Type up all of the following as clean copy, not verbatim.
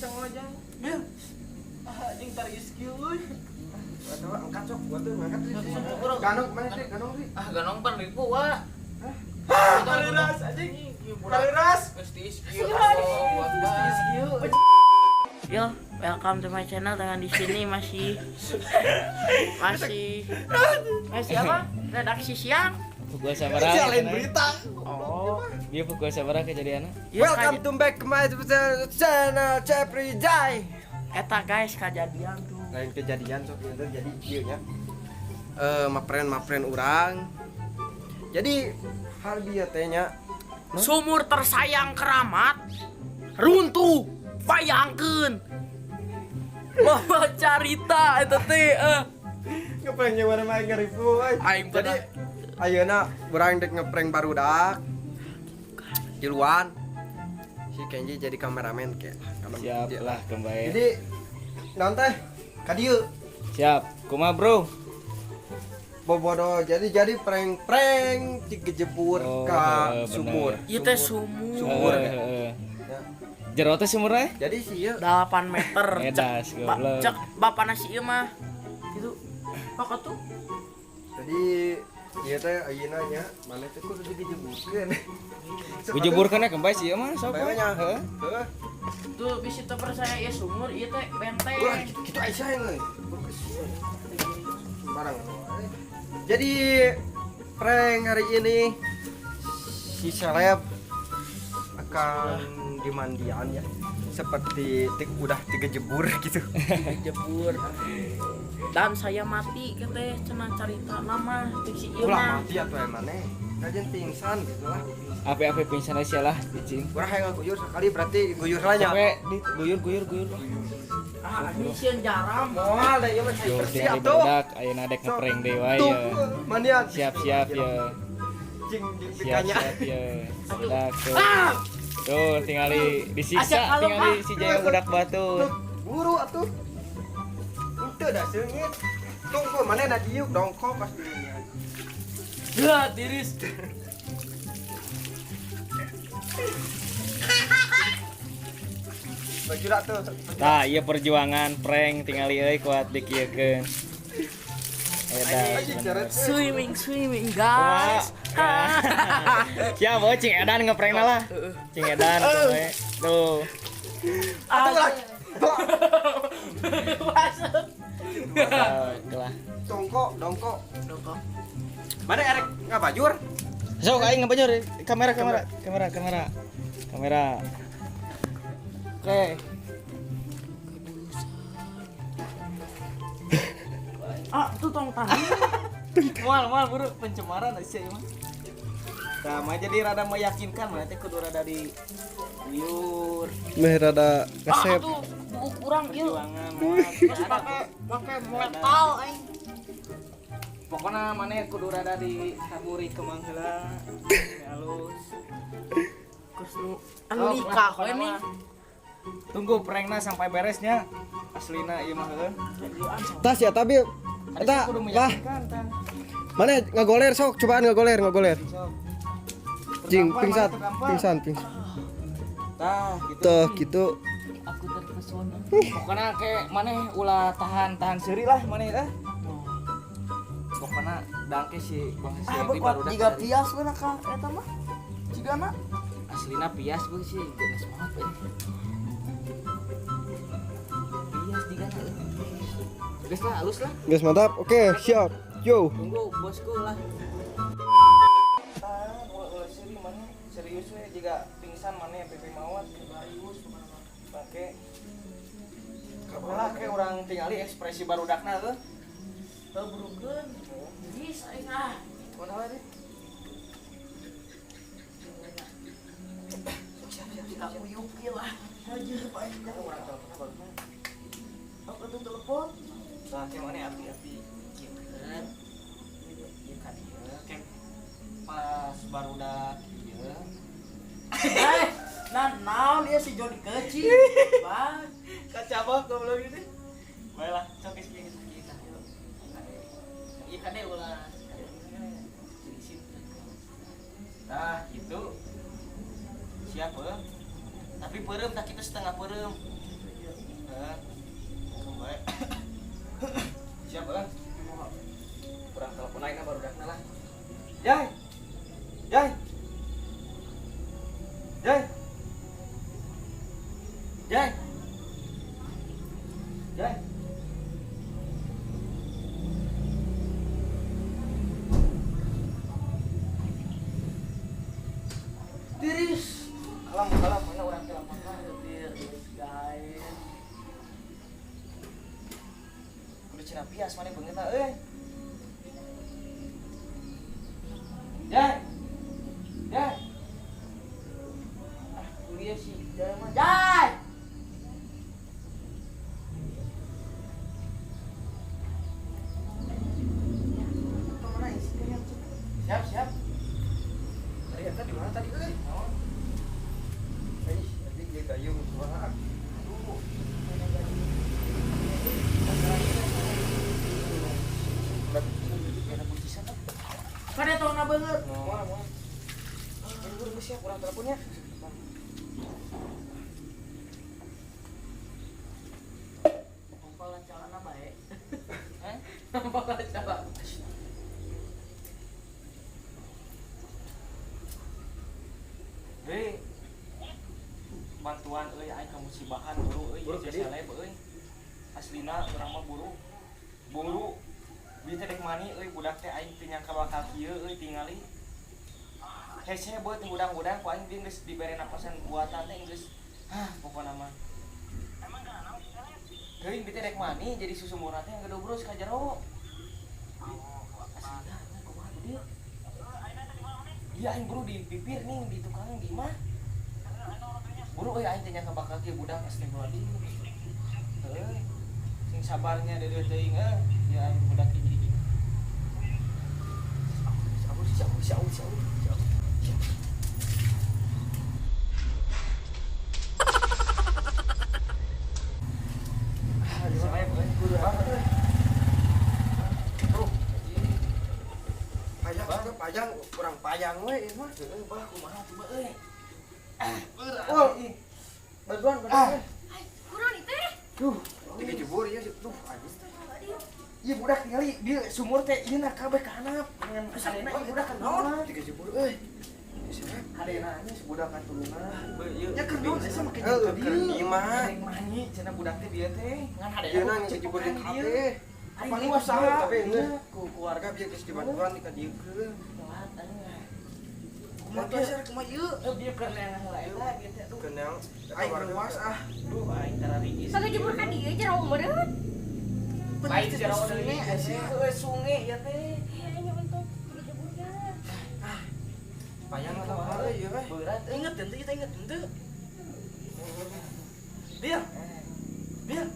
Bisa ngojang. Ya. Ah, anjing tar skill euy. Atau angkat sok gua tuh ngangkat sih. Kurang. Ganong mana sih? Ganong sih. Ah, ganong pan ribu wa. Kareras anjing. Kareras. Mesti skill. Mesti skill. Yo, welcome to my channel. Dengan di sini masih masih masih apa? Redaksi siang. Pukul sabaraha? Ini lain berita. Oh. Dia pukul sabaraha kejadianna? Iya, Welcome to back my channel Cepri Jai. Eta guys, kejadian tuh. Lain kejadian sok ieu teh jadi kieu nya. Mapren urang. Jadi hal bieu teh nya. Sumur tersayang keramat runtuh. Bayangkeun. Bawa carita eta teh eh. Ngeprank gimana mah ngeripu euy. Aing Jadi ayeuna urang dek ngeprank barudak. Tiluan. Si Kenji jadi kameramen kayak. Siap lah kembali. Jadi naon teh? Ka dieu. Siap. Kumaha, Bro? Bobodo jadi prank-prank digejebur Oh, ka bener. sumur. Ieu teh sumur. Sumur. Heeh. Ya. Jero teh sumurna? Jadi sih ieu 8 meter. Edas, Cek, ba, goblok. cek bapana si ieu mah. Gitu. Kok tuh? Jadi ieu teh ayeuna nya mana teh kudu digejeburkeun. Gujeburkeun kembali sih mah sok. Bae nya. Heeh. Heeh. Tuh bisa teu percaya ieu sumur ieu teh benteng. Wah, gitu Aisyah yang euy. Sembarang. Jadi prank hari ini si seleb akan dimandian ya seperti udah tiga jebur gitu. Dijebur. Dan saya mati teh cenah carita nama cek si ieu Ulah mah. mati atuh emane. Kajian pingsan gitu lah. Ape-ape pingsan aja lah, cicing. Urang hayang ngaguyur sekali berarti guyur lah nya. Sampai di guyur guyur guyur. Ah, ini sieun jaram. Moal da ieu mah cai Yo bersih tinggali atuh. budak ayeuna dek ngeprank deui wae Tuh, ya. mandian. Siap-siap ya. Cing jeung Siap pikanya. siap ya. Budak tuh. Ah! Tuh tingali disiksa Asep kalem, tingali ah. si Jaya budak batu. Tuh, buru atuh. Henteu da seungit. Tunggu mana na diuk dongkok pas dirinya. Ya, tiris. Baju lah tuh. Tah, ieu perjuangan prank tingali euy kuat dikieukeun. Edan. Anjing ceret. Swimming, swimming, guys. Siap, oh cing edan ngeprank lah. Cing edan tuh. Tuh. Atuh lah. Masuk. Tuh lah. Dongkok, dongkok. Dongkok. Mana erek ngabajur? Sok aing ngabajur kamera kamera kamera kamera. Kamera. Oke. Ah, tuh tong tahan. Moal moal buru pencemaran aja ieu mah. Tah, mah jadi rada meyakinkan mana teh kudu rada di guyur. Meh rada Ah, tuh buuk urang ieu. Perjuangan. Terus pakai pakai metal aing. Pokoknya mana kudu rada ditaburi kemang heula. Halus. Terus nu anu nikah we nih. Tunggu prankna sampai beresnya. Aslina ieu mah heuh. Tas ya tapi eta Kudu lah meyakinkan tah. mana ngagoler sok cobaan ngagoler ngagoler. Sok. Jing Terdampar, pingsan mana terdampar? pingsan pingsan. Tah gitu. Tuh gitu. Aku terpesona. Pokoknya kayak maneh ulah tahan-tahan seuri lah maneh tah. Pokoknya dangke si Bang si Ah, Edi buat barudak tiga dari- pias we ka eta mah. Cigana. Aslina pias bu sih geus banget euy. Pias digana euy. Geus lah halus lah. Guys mantap. Oke, siap. Yo. Tunggu bosku lah. Tahan ulah seuri maneh serius we jiga pingsan maneh pipi mawat serius pake lah kayak orang tingali ekspresi barudakna euy. Babrukeun. Geus aing ah. Kunaon teh? Kita uyuk ieu lah. Aja Pak aing. Urang telepon barudakna. Aku tuh telepon. Lah kayak mana api-api kieu kan. Ieu ka dieu kayak pas barudak ieu. Eh, nah naon ieu si Joni kecil. Bang. Kacabak goblok ini. Baiklah, sok geus geus kita. Ieu kade ulah. Nah, gitu. Siap, heuh. Tapi peureum tak kitu setengah peureum. Heeh. Baik. Siap lah. Kurang telepon aing barudakna lah. Jai. Jai. Jai. Jai. Jai. Tiris. Kalam mana orang telepon lah. Tiris guys. Kudu cina pias mana beungeut euy. Jai. Jai. Ah, kuliah sih. Jai mah. Jai. Siap, siap. Tadi eta di mana tadi euy? Naon? Ih, anjing ieu gayung suara. Aduh. Kada tauna beungeut. Moal, moal. Ini buru geus siap urang teleponnya. Nampalan calana bae. Heh? Nampalan calana. Hei. Bantuan euy aing kamusibahan buru euy jasa seleb euy. Aslina urang mah buru. Buru. Bieu teh dek mani euy budak teh aing teu nyangka bakal kieu euy tingali. Hese beut hudang-hudang ku aing deui geus dibere napasan buatan teh geus. Hah, pokona mah. Teuing bieu teh dek mani jadi susumurna teh gedobrus ka jero. Aslina kumaha tuh dieu? Iya aing buru di pipir nih di tukang di imah. Buru euy aing teh nyangka bakal kieu budak astagfirullahaladzim. Heuh. Sing sabarnya deudeuh teuing euy, ya aing budak hiji. Siap, siap, siap, siap. Payang, kurang payang we ieu mah. Heuh, bah kumaha coba euy. Oh, bantuan, bantuan. Kurang itu teh. Duh, tiga jebur ieu, duh anjing. Ieu budak tingali dia sumur teh ieu na kabeh ka handap. Ngan hadena ieu budak kan naon? Tiga jebur euy. Hadena nya si budak kan tulungan. Ya keur naon sih make jeung ka dieu mah. Rek mani cenah budak teh bieu teh. Ngan hadena. Ieu na geus jebur di kabeh. Paling usaha tapi geus ku keluarga bieu geus dibantuan di ka dieu keun. Kumaha tuh kumaha ieu? Bieu keur neangan heula eta bieu teh aduh. Keur neang aing luas ah. Duh aing tararigis. Pakai jebur ka dieu jero meureun. Lain jero deui sungai, sungai ieu teh. Iya nya untuk jebur ga. Ah. Payang atau ieu we. Berat. Inget henteu kita inget henteu. Biar. Biar.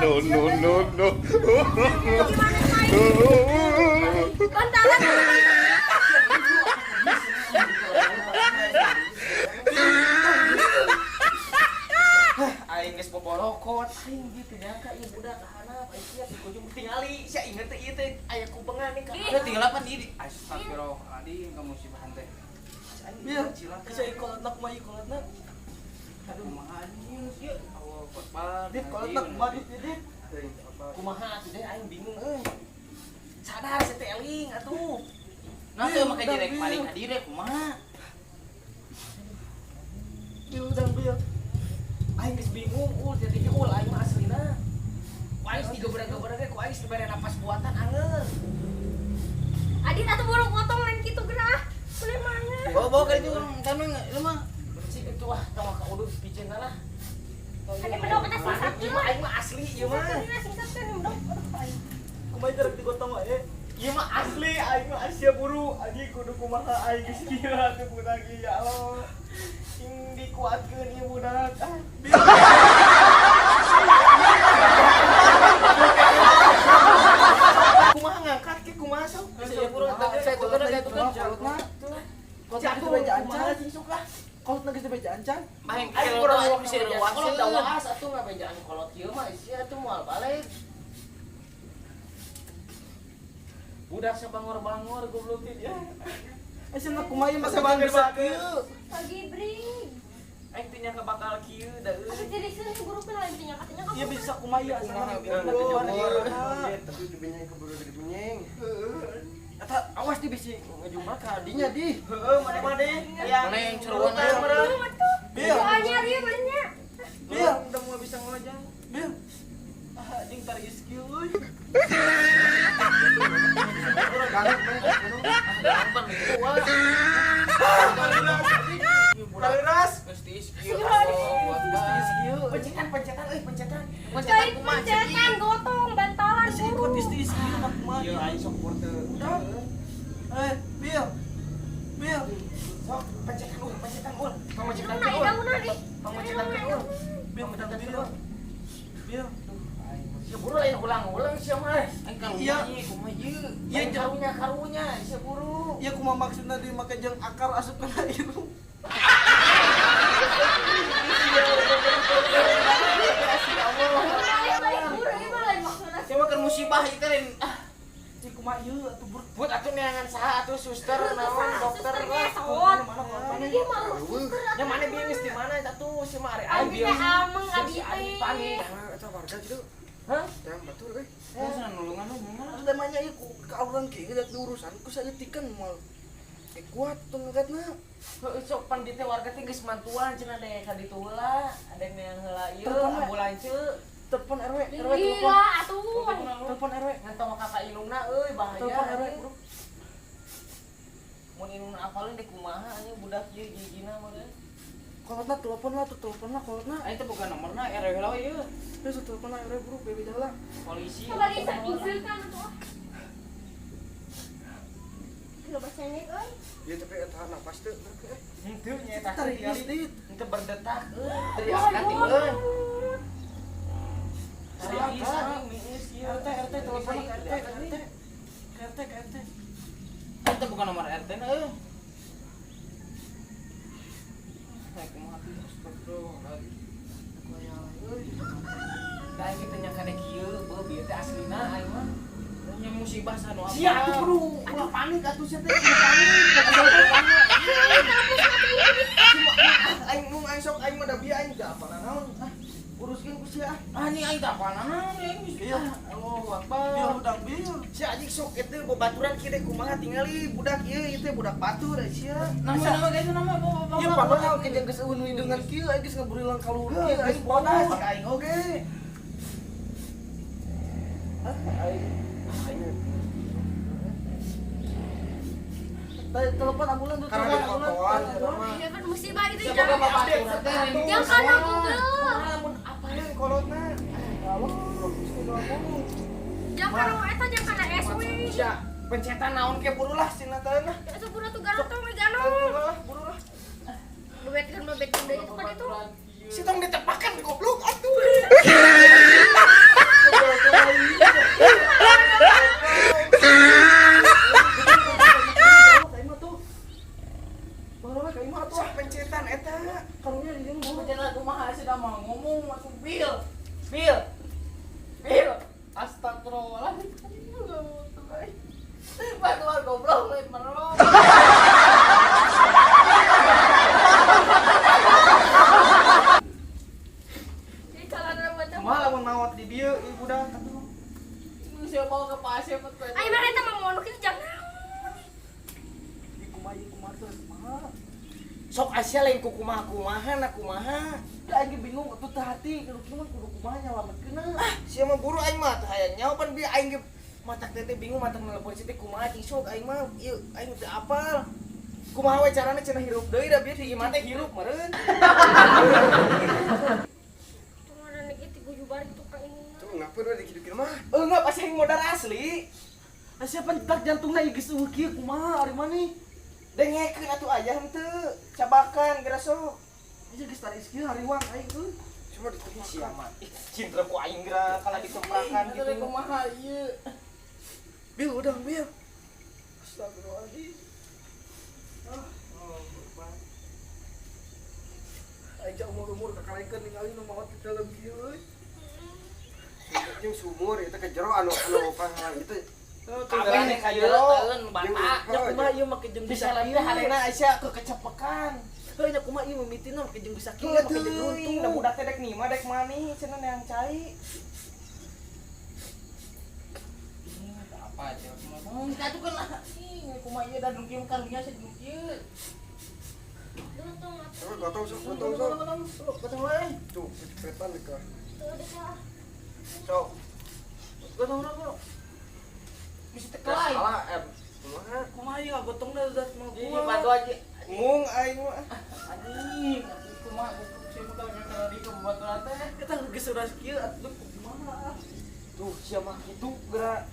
No, no, no, no. Bantalan. Aing geus bobolokot, aing gitu nyangka ieu budak ka handap, aing sia di kujung tingali, sia inget teh ieu teh aya kubengan nih ka. Teu tinggal apa di? Astagfirullahaladzim, kamusibahan teh. Biar cilaka. Sia kolotna kumaha ieu kolotna? Aduh, kumaha anjing sia. Allah akbar. Dit kolotna kumaha dit dit. Kumaha atuh deh aing bingung euy. Sadar sia teh eling atuh. Nah, teu make direk paling ka direk kumaha? Bil dang bil. Aing geus bingung ul jadi ul aing mah aslina. Ku aing digebrag-gebrag ge ku aing dibere napas buatan angeun. Adit atuh burung potong lain kitu geunah. Boleh mana? Bawa-bawa ka ditu kan ieu mah. Bersih itu ah tong ka udud piceun lah. Ada bedog eta singsatkeun. Aing mah asli ieu mah. Singsatkeun bedog. Aduh aing. Kumaha jarak digotong wae. Ieu mah asli aing mah Asia buru anjing kudu kumaha aing geus kieu atuh budak ieu ya Allah. Sing dikuatkeun ieu budak. Ah. Kumaha ngangkat ke kumaha sok? Sia buru saya tukeun saya tukeun. Kolotna geus dibejaan can. Kolotna geus dibejaan can. Baheng Aing kalau kurang teu waktu bisa bejaan kolot kolot dawas atuh ngabejaan kolot kieu mah sia atuh moal balik. Budak sabangor-bangor goblok teh dia. Asa na kumaha ieu masa bangor bisa kieu. Pagi bring. Aing teh nyangka bakal kieu da euy. Asa jadi seueur buru kan lain teh nyangka teh Ieu bisa kumaha ieu asana Kumaha, buru. Tapi dibenyeng keburu dibenyeng. Eta awas di bisi ngejumlah ka adinya di. Heeh, mane-mane. Mana yang seruan meureun. Bil. Anyar ieu banyak. Bil, Udah mau bisa ngojang. Bil. Ah, anjing taris kieu euy. Kaleras. Geus tiis kieu. Allahu Kieu. Pencetan pencetan euy pencetan. Pencetan kumaha Pencetan gotong bantalan Asa ikut isti kieu mah kumaha. Ieu aing sok teu. Eh, Bil. Bil. Sok pencetan ul pencetan ul. Pencetan Nah, ul. daunan ih. Pencetan ul. Bil, Bil. Bil. Ya buru lain ulang-ulang sia mah. Aing karunya Iya. ieu kumaha ieu. Iya, Iya karunya karunya sia buru. Ieu kumaha maksudna dimake jeung akar asup kana irung. Balik buru ieu mah lain maksudna. Sia mah keur musibah ieu teh lain. Ah, Cik kumaha ieu atuh bur. buat atuh neangan saha atuh suster naon dokter lah. Sot. Mana mana Ieu mah suster. Ya mana bieu geus di mana atuh sia mah ari Abi teh ameng abi teh. Panik. Eta warga gitu. Hah? Yang batur euy. Sana nulungan lu gimana? Terus namanya ieu ku ka urang kieu geus diurusan ku saeutikan moal. Eh kuat tuh ngangkatna. Heueuh sok pan di teh warga teh geus mantuan cenah deh ka ditu heula, ada yang neang heula ieu Telepon, we. ambulans Telepon RW, RW telepon. Gila atuh. Telepon RW. ngan tong ka indungna euy bahaya. Telepon RW, bro. Mun indungna apalin deh kumaha anjing budak ieu gigina meureun. Kolotna telepon lah tuh telepon lah kolotna. Aing teh bukan nomorna RW heula ieu. Terus telepon lah RW bro, bebe jalan. Polisi. Kembali sakiseun atuh. Lo bacanya euy. Ya tapi eta napas teu berarti eh. Henteu nya eta Tarik dit. Henteu berdetak euy. Teriakan euy. Tarik anjing miis ieu. RT RT telepon lah ke RT ke RT. Ke RT ke RT. Aing teh bukan nomor RT na euy. Aing kumaha tuh astagfirullahaladzim. Da aing teh nyangka deh kieu, beuh bieu teh aslina aing mah. Nya musibah sanu apa? Sia atuh bro, ulah panik atuh sia teh, ulah panik. Cuma aing mung aing sok aing mah da bieu aing teu apa naon. Ah, uruskeun ku sia. Ah ini aing teh apa naon aing geus. Iya. Allahu Bil Akbar. udang bil. Sia anjing sok eta bobaturan kieu deh kumaha tingali budak ieu ieu teh budak batur sia. Nama nama guys nama bapak Ieu padahal ke jeung geus eueun hidungan kieu aing geus ngaburilang kaluhur kieu Geus aing bodas si aing oge. Hah, aing Telepon ambulan tuh, Karena telepon ambulan. dikotoan eta mah. Ya kan musibah itu Siapa jangan. bapak aturan teh? Jangan kana Google. Lamun apaleun kolotna. Allah, ngomong. Jangan kana eta jangan kana SW. Sia, pencetan naon ke buru lah sina teh lah. Itu buru tuh garantong we gano. Buru lah, buru lah. Bebetkeun bebetkeun deui itu kan itu. Si tong ditepakan goblok atuh. Kayak mah tuh. Baru kayak mah tuh. Sok pencetan eta. Karunya di dieu buru. Jangan kumaha sih dah mau ngomong atuh Bil. Bil. Bil. Astagfirullahaladzim. Bantuan goblok lain menolong. Jadi calon buat Kumaha lamun maot di dieu ieu budak atuh. Siapa mau ke pasir betul. Ayo mana eta mah monok itu jangan. Ieu kumaha ieu kumaha tuh kumaha. Sok Asia lain ku kumaha-kumaha na kumaha. Da aing ge bingung atuh teh hati kudu kieu mah kudu kumaha nyalametkeunna. Ah, sia mah buru aing mah teh hayang nyawa pan bieu aing ge matak teh teh bingung matak nelpon si teh kumaha cing sok aing mah ieu aing teu apal. Kumaha we carana cenah hirup deui da bieu di imah teh hirup meureun. Tuh mana nih tiga jubar itu ka ini. Tuh ngap Ngapain udah dikidu-kidu mah? Enggak pasti yang modal asli. Sia pentak jantungna ieu geus eueuh kieu kumaha ari maneh? Dengekeun atuh ayah henteu. Cabakan geura sok. Sia geus taris kieu hariwang aing euy. Cuma ditebak. Sia mah. Ih, cintra ku aing geura kalau diteprakan Gitu gitu. kumaha ieu. Bil udah bil. Astagfirullahaladzim. Ah, aing cak umur-umur kakalaikeun ningali nu maot di dalam kieu euy. Jeung sumur itu ke jero anu anu panghalang itu. Kabeh ka jero. Bata. Nya kumaha ieu make jeung Bisa bisa lagi kieu. halena Aisyah ke kecepekan. Heuh nya kumaha ieu mimitina make jeung bisa kieu Heuh make jeung teuing, da runtuh. budak teh dek nima dek mani cenah neang cai. Apa aja kumaha. Kita tuh kan ih kumaha ieu da nu kieu karunya sih nu kieu. Gotong atuh. Coba gotong sok, gotong sok. Gotong wae. Tuh, kecepetan deh. Tuh ada salah. Sok. Gotong rokok. Bisa tekelai. Salah eh kumaha? Kumaha ieu gotongna udah mau Ih, gua. bantu aja. Mung aing mah. Anjing, kumaha goblok sih mah kalau di babaturan teh. Eta geus udah kieu atuh kumaha. Tuh sia mah kitu geura.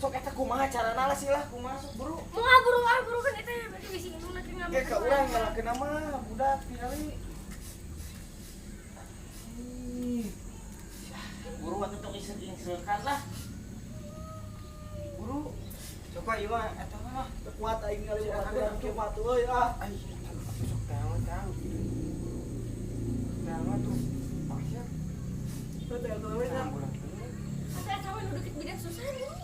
Sok eta kumaha carana lah sih lah kumaha sok buru. Mau ah buru ah buru kan eta berarti bisi indungna teh Ge ka urang ngalakeun mah budak tingali. Buru atuh tong isek-isekan lah. Buru. Coba ieu mah eta mah. Teu kuat aing ningali babaturan kieu mah atuh euy ah. Ai, sok tahu tahu. Tahu tuh. Pasir. Teu teh we nya. Atuh eta mah nu deket bidan susah buru.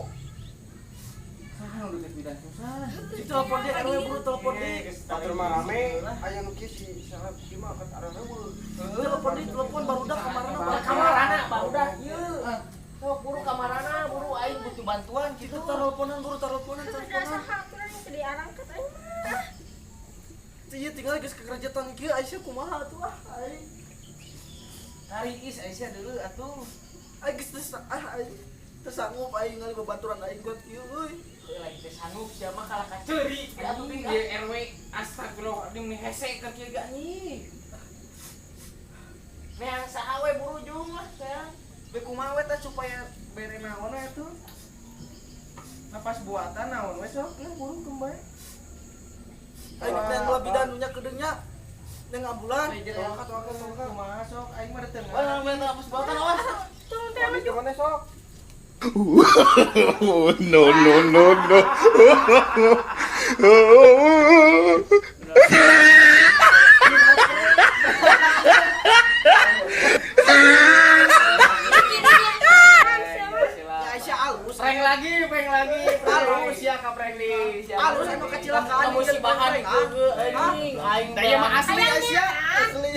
Saha nu deket bidan susah. Di telepon di RW buru telepon di. Batur mah rame, aya nu kieu si saha si mah kat arah eueuh. Telepon di telepon barudak kamarana Nah, kamarana barudak ieu. Sok buru kamarana, buru aing butuh bantuan Itu gitu. teleponan buru teleponan Terus ada teleponan. saha aturan nu teu diarangkat aing mah. Ieu tinggal geus kekerjaan kieu Aisyah kumaha atuh ah aing. Kari is Aisyah dulu atuh. Aing geus teu ah aing. Teu sanggup aing ngali babaturan aing kuat kieu euy. Lagi teh sanggup sia mah kalah ka ceuri. Atuh di RW astagfirullahaladzim nih hese keur kieu ge anjing. Neang saha we buru jung lah sayang. Be kumaha we tah supaya bere naon we atuh. Napas buatan naon we sok lah buru kembali. Aing teh bidan nu nya kedeung nya. Neng ambulan. Tolong tolong tolong kumaha sok aing mah teu Wah, wah, hapus buatan awas. Tong teh Wani mana sok? No, no, no, no. Ya Aisyah alus. Prank lagi, prank lagi. Halus ya ka prank di. Alus anu kecelakaan Kamusibahan geugeuh anjing aing. Da ieu mah asli Aisyah, asli.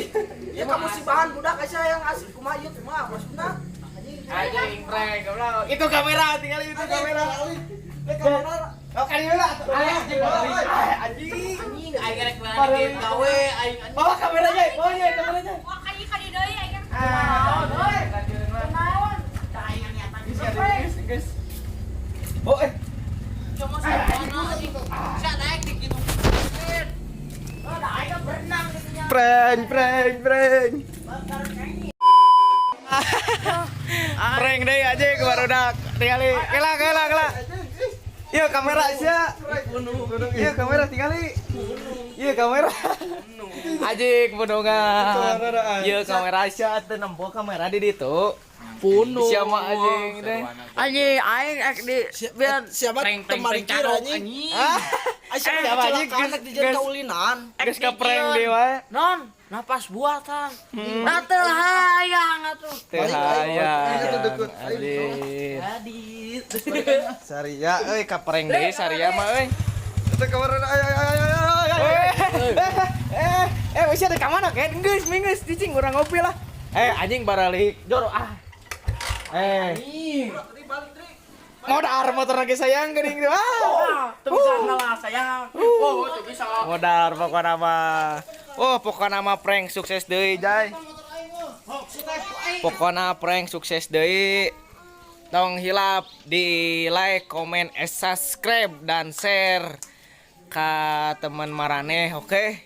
Ya kamusibahan budak Aisyah yang asli kumaha ieu kumaha maksudna? Anjing prank goblok. Itu kamera tinggal itu kamera. Lek kamera. Oh kan ieu lah. Anjing anjing. Anjing aing rek meunang gawe aing anjing. Bawa kameranya, bawa ya kameranya. Wah kali kali deui aing kan. Ah, euy. Naon? Aing niatan Guys, guys. Oh eh. Cuma sana anjing. Sia naik di kitu. Oh, da aing kan berenang gitu nya. Prank, prank, prank. Prank deh aja ke barudak. Tingali. Kela, kela, kela. Iya kamera sia. Iya kamera tingali. Iya kamera. Ajik gunungan. Iya kamera sia teu nempo kamera di ditu. Punung. Sia mah anjing deh. Anjing aing ek di biar Siapa prank prank temari prank kira carok anjing? anjing. Aisyah Siapa anjing? kecelakaan rek dijieun kaulinan. Geus ka prank deui wae. Non, napas buatan. Nah teu hayang atuh. Teu hayang. Deket. Anjing. Adit. Saria euy ka prank deui Saria mah euy. Itu kamar ay ay ay ay ay. Eh, eh, wis ada ka mana kayak geus minggus cicing urang ngopi lah. Eh, anjing baralik jor ah. Eh, modar motor lagi sayang geuning ah. Teu bisa ngalah sayang. Oh, teu bisa. Modar pokokna mah. Oh, pokokna mah prank sukses deui, Jai. Pokokna prank sukses deui. Tong hilap di like, komen, subscribe dan share ka teman maraneh, oke?